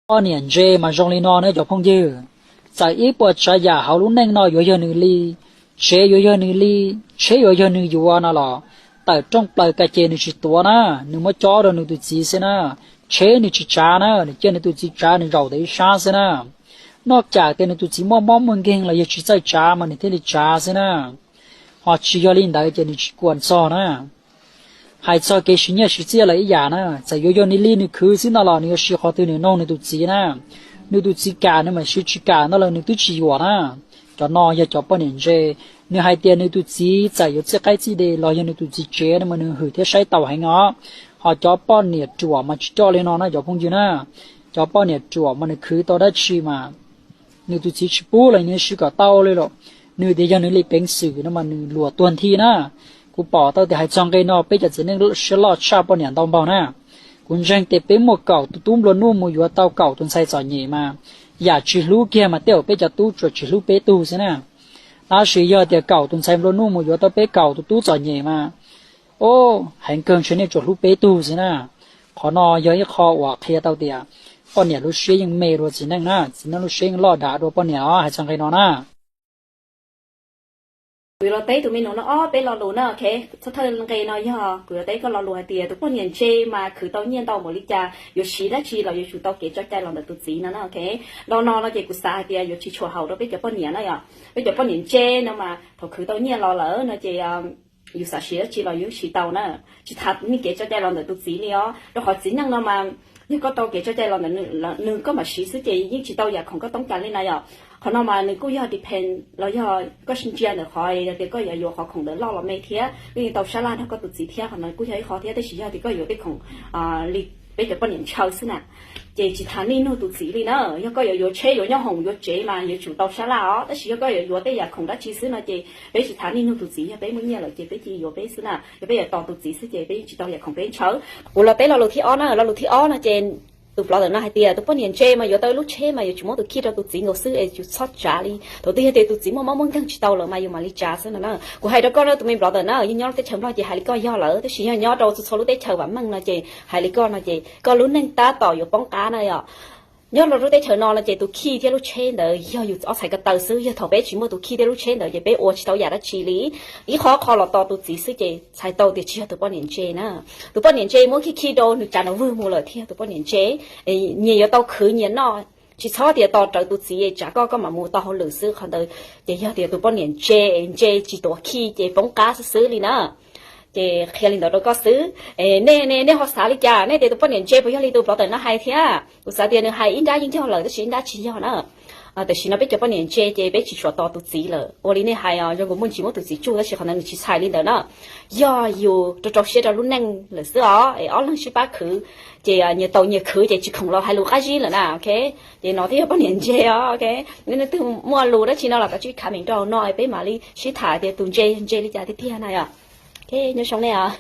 Poj niam ntse mas zoo li no na cov phooj ywg. Txawm ib puas tsav yam hauv lub neej no yuav yog nws li, tsev yuav yog nws li, tsheb yuav yog nws yuav no los, tawm rooj plaws ka ces nws tsis tuav na, nws muab cob rau nws tus txiv xwb na. Tsheb nws tsis tsav na, nws cia nws tus txiv tsav nws zaum ntawm ib sab xwb na. Noj cam tias nws tus txiv muaj mob muaj nkeeg los yog tsis txawj tsav mas nws thiaj li tsav xwb na. Ho tsis yog li ntawd ces nws tsis kuam txog na. Hais txog kev siv nyiaj siv txiaj los ib yam na, txawm yuav yog nws li nws khwv xwb no los nws yuav siv qhov twg nws noog nws tus txiv na. Nws tus txiv kam nws mam siv, tsis kam no los nws twb tsis yuam na. Cov no yog cov poj niam ntse. Nws hais tias nws tus txiv txawm yuav txij qaib txij de los yog nws tus txiv tsev no mas nws hwm thiab saib taus heev os. Ho cov poj niam ruam mas tsis coj li no na cov phooj ywg na. Cov poj niam ruam mas nws khwv tau dab tsi mas nws tus txiv tsis pub los nws siv kom tau li lawm. Nws tias yog nws li peev xwm no mas nws luag tuag nthi na. Kuv pom tau tias hais txog nqe no peb cov txiv neej siab loj tshaj poj niam ntau npaug na. Kuv ntseeg tias peb muaj kaum tus tub nplua nuj mus yuav tau kaum tus ntxhais txom nyem mas, yam tsis hlub kiag mas tej zaum peb cov tub tsuas tsis hlub peb tug xwb na. Tab sis yog tias kaum tus ntxhais nplua nuj mus yuav tau peb kaum tus tub txom nyem mas, o, heev kawg ntshe nej tsuas hlub peb tug xwb na. Qhov no yog ib qho uas qhia tau tias poj niam lub siab yeej me dua txiv neej na, txiv neej lub siab yeej loj dav dua poj niam os, hais txog nqe no na. Kuv yuav los teb tus me nus no ob peb lo lus na, ok. Txog thawj nqe no yog kuv yuav teb koj lo lus hais tias tus poj niam ntse mas khwv tau nyiaj ntau npaum li cas, yuav siv dab tsi los yuav tsum tau kev tso cai los ntawm tus txiv no na, ok. Lo no no ces kuv xav hais tias yuav tsis tshua haum rau peb cov poj niam na yom. Peb cov poj niam ntse no mas thaum khwv tau nyiaj los lawm no ces yus xav siv dab tsi los yus siv tau na. Tsis tas nej kev tso cai los ntawm tus txiv li os, rau qhov txiv neej no mas yog koj tau kev tso cai los ntawm nws koj mam siv xwb ces yeej tsis tau yam khoom koj toob kas li na yom. Qhov no mas nws kuj yog depend los yog koj sib ntsia ntawm qhov tias koj yuav yuav qhov khoom ntawd loj los me thiab koj yeej tau sab laj nrog koj tus txiv thiab, qhov no kuj yog ib qho thiab. Tab sis yog tias koj yuav tej khoom li peb cov poj niam ntshaw xwb na, ces tsis tas nej nug tus txiv li na. Yog koj yuav yuav tsheb, yuav nyoob hoom, yuav tsev mas yuav tsum tau sab laj os. Tab sis yog koj yuav yuav tej yam khoom dab tsi xwb no ces peb tsis tas nej nug tus txiv, yog peb muaj nyiaj lawm ces peb cia yuav peb xwb na. Yog peb yuav tos tus txiv xwb ces peb yeej tsis tau yam khoom peb ntshaw. Kuv los teb lo lus thib ob na, lo lus thib ob no ces tus blogger no hais tias tus poj niam ntse mas yuav tau lub tsheb mas yuav tsum muab tus khij rau tus txiv nkaus xwb es yus txhob tsav li. Thaum twg yog tias tus txiv muaj mob muaj nkeeg tsis tau lawm mas yus mam li tsav xwb no na. Kuv hais rau koj no tus me blogger na, yog nyob lub teb chaws Nplog ces hais li koj yog lawm, tab sis yog nyob rau txhua txhua lub teb chaws vam meej no ces hais li koj no ces koj lub neej tab tom yuav poob qab na yom. Nyob rau lub teb chaws no no ces tus khij thiab lub tsheb ntawd yog yus ob txhais ko taw xwb, yog thaum peb tsis muaj tus khij thiab lub tsheb ntawd ces peb ua tsis tau yam dab tsi li. Ib qho qho los tos tus txiv xwb ces txhais tau tias tsis yog tus poj niam ntse na. Tus poj niam ntse muab khij khij rau nws tsav nws vwg mus lawm thiaj yog tus poj niam ntse. Nyias yuav tau khwv nyias noj, tsis txhob tias tos rawv tus txiv tsav koj koj mam mus tau hauj lwm xwb, qhov ntawd ces yog tias tus poj niam ntse, ntse tsis tuav khij ces poob qab xwb xwb li na. Ces qhia li ntawd rau koj xwb. Nej, nej ho xav li cas? Nej tias tus poj niam ntse puas yog li tus blogger no hais thiab? Kuv xav tias nws hais ib nrab yeej yog lawm tab sis ib nrab tsis yog na. Tam sim no peb cov poj niam ntse ces peb tsis tshua tos tus txiv lawm. Ua li nej hais os, zoo nkaus muaj ntsis muab tus txiv tsuj tab sis qhov ntawd nws tsis txhais li ntawd na. Yog yus rau rau siab rau lub neej lawm xwb os, es ob leeg sib pab khwv, ces nyias tau nyias khwv ces tsis khoom los hais lus qab zib lawm na, ok. Ces no thiaj yog poj niam ntse os, ok. Nej leej twg muaj lus dab tsi no los koj tsij comment rau no peb mam li sib tham tias tus ntse ntse li cas tiag tiag na yom. Ok, nyob zoo nej os.